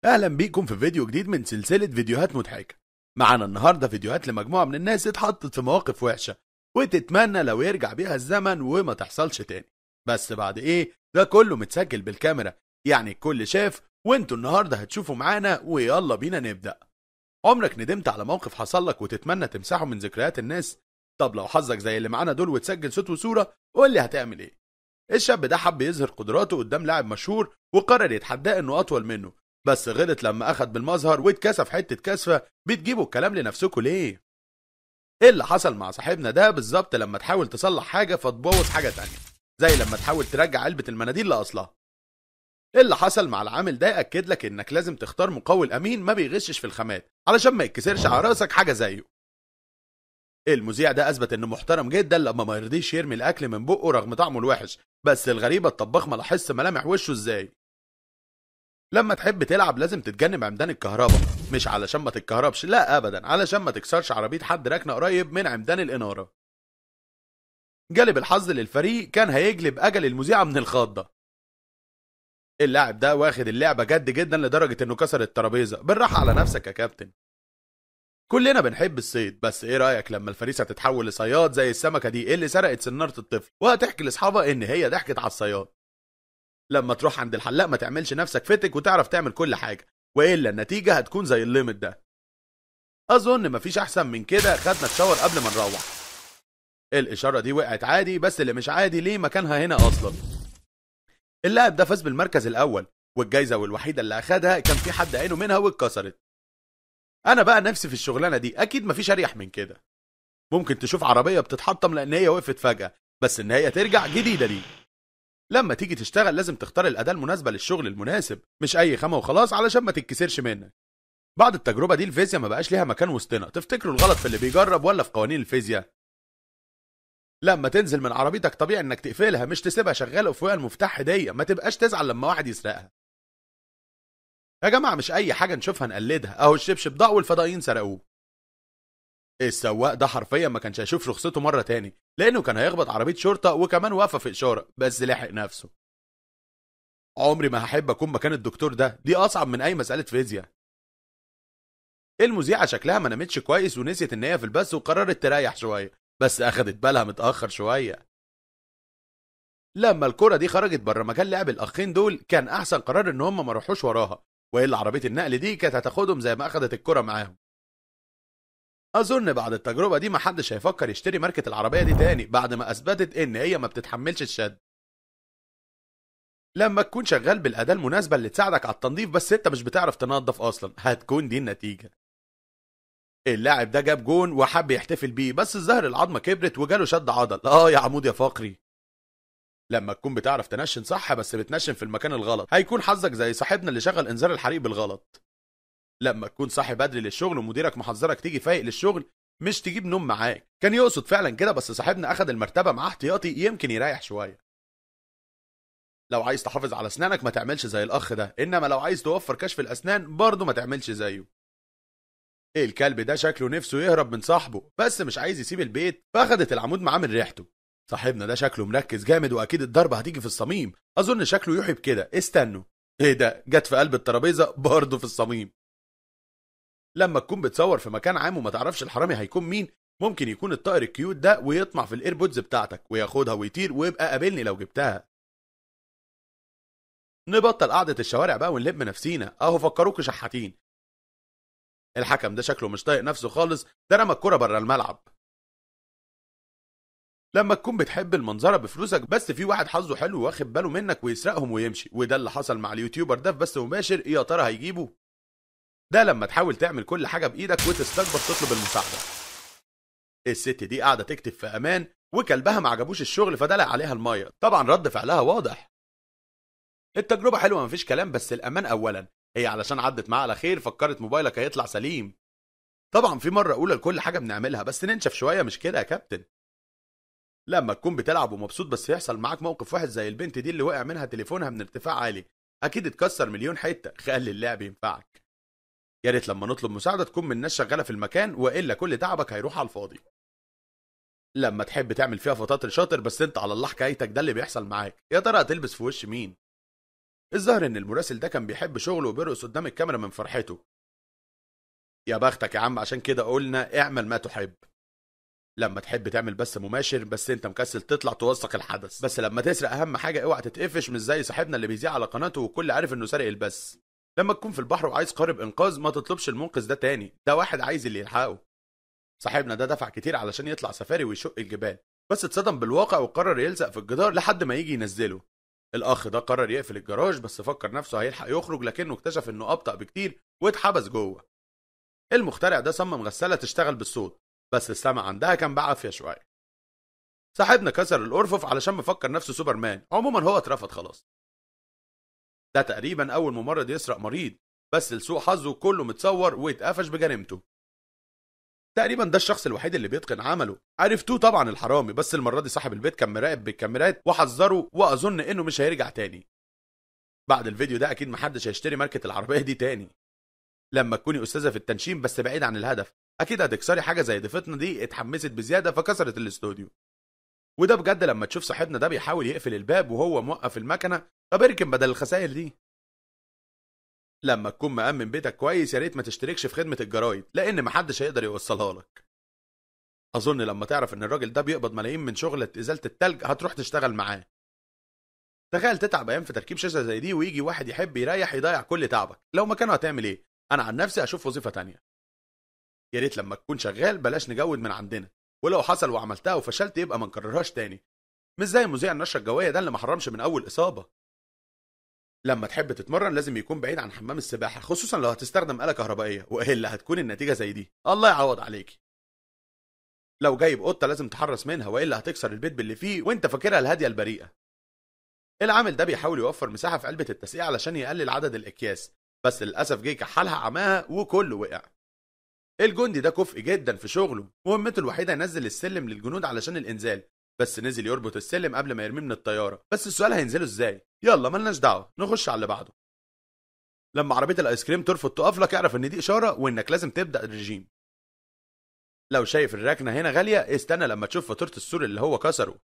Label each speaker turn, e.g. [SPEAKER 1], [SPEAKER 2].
[SPEAKER 1] اهلا بيكم في فيديو جديد من سلسلة فيديوهات مضحكة. معانا النهاردة فيديوهات لمجموعة من الناس اتحطت في مواقف وحشة وتتمنى لو يرجع بيها الزمن وما تحصلش تاني. بس بعد ايه؟ ده كله متسجل بالكاميرا، يعني الكل شاف، وانتوا النهاردة هتشوفوا معانا. ويلا بينا نبدأ. عمرك ندمت على موقف حصل لك وتتمنى تمسحه من ذكريات الناس؟ طب لو حظك زي اللي معانا دول وتسجل صوت وصورة، قول لي هتعمل ايه؟ الشاب ده حب يظهر قدراته قدام لاعب مشهور وقرر يتحداه انه اطول منه، بس غلط لما اخد بالمظهر واتكسف حتة كسفه. بتجيبوا الكلام لنفسكوا ليه؟ ايه اللي حصل مع صاحبنا ده بالظبط لما تحاول تصلح حاجة فتبوظ حاجة تانية، زي لما تحاول ترجع علبة المناديل لاصلها. ايه اللي حصل مع العامل ده ياكد لك انك لازم تختار مقاول امين ما بيغشش في الخامات علشان ما يتكسرش على راسك حاجة زيه. المذيع ده اثبت انه محترم جدا لما ما يرضيش يرمي الاكل من بقه رغم طعمه الوحش، بس الغريبة الطباخ ما لاحظش ملامح وشه ازاي. لما تحب تلعب لازم تتجنب عمدان الكهرباء، مش علشان ما تتكهربش، لا ابدا، علشان ما تكسرش عربية حد راكنه قريب من عمدان الاناره. جلب الحظ للفريق كان هيجلب اجل المذيعه من الخضه. اللاعب ده واخد اللعبة جد جدا لدرجة انه كسر الترابيزة. بالراحة على نفسك يا كابتن. كلنا بنحب الصيد، بس ايه رايك لما الفريسه تتحول لصياد زي السمكة دي اللي سرقت سناره الطفل وهتحكي لاصحابها ان هي ضحكت على الصياد؟ لما تروح عند الحلاق ما تعملش نفسك فتك وتعرف تعمل كل حاجة، والا النتيجة هتكون زي الليمت ده. اظن مفيش احسن من كده. خدنا الشاور قبل ما نروح. الاشارة دي وقعت عادي، بس اللي مش عادي ليه مكانها هنا اصلا. اللاعب ده فاز بالمركز الاول، والجايزه والوحيده اللي اخدها كان في حد عينه منها واتكسرت. انا بقى نفسي في الشغلانة دي، اكيد مفيش اريح من كده. ممكن تشوف عربية بتتحطم لان هي وقفت فجاة، بس ان هي ترجع جديدة دي. لما تيجي تشتغل لازم تختار الأداة المناسبة للشغل المناسب، مش أي خامة وخلاص علشان ما تتكسرش منك. بعد التجربة دي الفيزياء ما بقاش ليها مكان وسطنا. تفتكروا الغلط في اللي بيجرب ولا في قوانين الفيزياء؟ لما تنزل من عربيتك طبيعي انك تقفلها، مش تسيبها شغالة وفوقها المفتاح هدية. ما تبقاش تزعل لما واحد يسرقها. يا جماعة مش أي حاجة نشوفها نقلدها، أهو الشبشب ضاع والفضائيين سرقوه. السواق ده حرفيا ما كانش هيشوف رخصته مرة تاني، لأنه كان هيخبط عربية شرطة وكمان واقفة في إشارة، بس لحق نفسه. عمري ما هحب أكون مكان الدكتور ده، دي أصعب من أي مسألة فيزياء. المذيعة شكلها ما نامتش كويس ونسيت إن هي في البث وقررت تريح شوية، بس أخدت بالها متأخر شوية. لما الكرة دي خرجت بره مكان لعب الأخين دول كان أحسن قرار إن هم ما روحوش وراها، وإلا عربية النقل دي كانت هتاخدهم زي ما أخدت الكرة معاهم. أظن بعد التجربة دي محدش هيفكر يشتري ماركة العربية دي تاني بعد ما أثبتت إن هي ما بتتحملش الشد. لما تكون شغال بالأداة المناسبة اللي تساعدك على التنظيف بس أنت مش بتعرف تنظف أصلا، هتكون دي النتيجة. اللاعب ده جاب جون وحب يحتفل بيه، بس الظاهر العظمة كبرت وجاله شد عضل. يا عمود يا فقري. لما تكون بتعرف تنشن صح بس بتنشن في المكان الغلط، هيكون حظك زي صاحبنا اللي شغل إنذار الحريق بالغلط. لما تكون صاحي بدري للشغل ومديرك محذرك تيجي فايق للشغل مش تجيب نوم معاك، كان يقصد فعلا كده، بس صاحبنا اخد المرتبة معاه احتياطي يمكن يريح شوية. لو عايز تحافظ على اسنانك ما تعملش زي الاخ ده، انما لو عايز توفر كشف الاسنان برضه ما تعملش زيه. الكلب ده شكله نفسه يهرب من صاحبه بس مش عايز يسيب البيت، فاخدت العمود معاه من ريحته. صاحبنا ده شكله مركز جامد واكيد الضربة هتيجي في الصميم، اظن شكله يحب كده. استنوا، ايه ده؟ جت في قلب الترابيزة برضه في الصميم. لما تكون بتصور في مكان عام وما تعرفش الحرامي هيكون مين، ممكن يكون الطائر ال cute ده ويطمع في ال AirPods بتاعتك وياخدها ويطير، ويبقى قابلني لو جبتها. نبطل قعدة الشوارع بقى ونلم نفسينا، اهو فكروكوا شحاتين. الحكم ده شكله مش طايق نفسه خالص، ده رمى الكرة بره الملعب. لما تكون بتحب المنظرة بفلوسك بس في واحد حظه حلو واخد باله منك ويسرقهم ويمشي، وده اللي حصل مع ال YouTuber ده في بث مباشر. يا ترى هيجيبه؟ ده لما تحاول تعمل كل حاجة بإيدك وتستكبر تطلب المساعدة. الست دي قاعدة تكتب في أمان وكلبها ما عجبوش الشغل فدلق عليها المية، طبعا رد فعلها واضح. التجربة حلوة مفيش كلام، بس الأمان أولا. هي علشان عدت معاها على خير فكرت موبايلك هيطلع سليم. طبعا في مرة أولى لكل حاجة بنعملها، بس ننشف شوية مش كده يا كابتن؟ لما تكون بتلعب ومبسوط بس يحصل معاك موقف واحد زي البنت دي اللي وقع منها تليفونها من ارتفاع عالي، أكيد اتكسر مليون حتة. خلي اللعب ينفعك. يا ريت لما نطلب مساعدة تكون من ناس شغالة في المكان، وإلا كل تعبك هيروح على الفاضي. لما تحب تعمل فيها فطاطر شاطر بس انت على الله حكايتك، ده اللي بيحصل معاك. يا ترى هتلبس في وش مين؟ الظاهر ان المراسل ده كان بيحب شغله وبيرقص قدام الكاميرا من فرحته. يا بختك يا عم، عشان كده قلنا اعمل ما تحب. لما تحب تعمل بث مباشر بس انت مكسل تطلع توثق الحدث، بس لما تسرق اهم حاجة اوعى تتقفش، مش زي صاحبنا اللي بيذيع على قناته والكل عارف انه سارق البث. لما تكون في البحر وعايز قارب انقاذ ما تطلبش المنقذ ده تاني، ده واحد عايز اللي يلحقه. صاحبنا ده دفع كتير علشان يطلع سفاري ويشق الجبال، بس اتصدم بالواقع وقرر يلزق في الجدار لحد ما يجي ينزله. الاخ ده قرر يقفل الجراج، بس فكر نفسه هيلحق يخرج، لكنه اكتشف انه ابطأ بكتير واتحبس جوه. المخترع ده صمم غسالة تشتغل بالصوت، بس السمع عندها كان بعافية شوية. صاحبنا كسر الأرفف علشان مفكر نفسه سوبرمان، عموما هو اترفض خلاص. ده تقريبا أول ممرض يسرق مريض، بس لسوء حظه كله متصور واتقفش بجريمته. تقريبا ده الشخص الوحيد اللي بيتقن عمله، عرفتوه طبعا الحرامي، بس المرة دي صاحب البيت كان مراقب بالكاميرات وحذره، وأظن إنه مش هيرجع تاني. بعد الفيديو ده أكيد محدش هيشتري ماركة العربية دي تاني. لما تكوني أستاذة في التنشين بس بعيد عن الهدف، أكيد هتكسري حاجة زي ضيفتنا دي اتحمست بزيادة فكسرت الاستوديو. وده بجد لما تشوف صاحبنا ده بيحاول يقفل الباب وهو موقف المكنة، طب اركن بدل الخسائر دي. لما تكون مأمن بيتك كويس يا ريت ما تشتركش في خدمة الجرايد، لأن محدش هيقدر يوصلها لك. أظن لما تعرف إن الراجل ده بيقبض ملايين من شغلة إزالة التلج هتروح تشتغل معاه. تخيل تتعب أيام في تركيب شاشة زي دي ويجي واحد يحب يريح يضيع كل تعبك، لو مكانه هتعمل إيه؟ أنا عن نفسي هشوف وظيفة تانية. يا ريت لما تكون شغال بلاش نجود من عندنا، ولو حصل وعملتها وفشلت يبقى ما نكررهاش تاني، مش زي مذيع النشرة الجوية ده اللي ما حرمش من أول إصابة. لما تحب تتمرن لازم يكون بعيد عن حمام السباحة، خصوصا لو هتستخدم آلة كهربائية، وإلا هتكون النتيجة زي دي. الله يعوض عليكي. لو جايب قطة لازم تحرص منها، وإلا هتكسر البيت باللي فيه وانت فاكرها الهادية البريئة. العامل ده بيحاول يوفر مساحة في علبة التسقيع علشان يقلل عدد الأكياس، بس للأسف جه كحلها عماها وكله وقع. الجندي ده كفء جدا في شغله، مهمته الوحيدة ينزل السلم للجنود علشان الإنزال، بس نزل يربط السلم قبل ما يرميه من الطيارة. بس السؤال هينزله ازاي؟ يلا ملناش دعوة، نخش على اللي بعده. لما عربية الايس كريم ترفض تقف لك اعرف ان دي إشارة وانك لازم تبدأ الرجيم. لو شايف الركنة هنا غالية استنى لما تشوف فاتورة السور اللي هو كسره.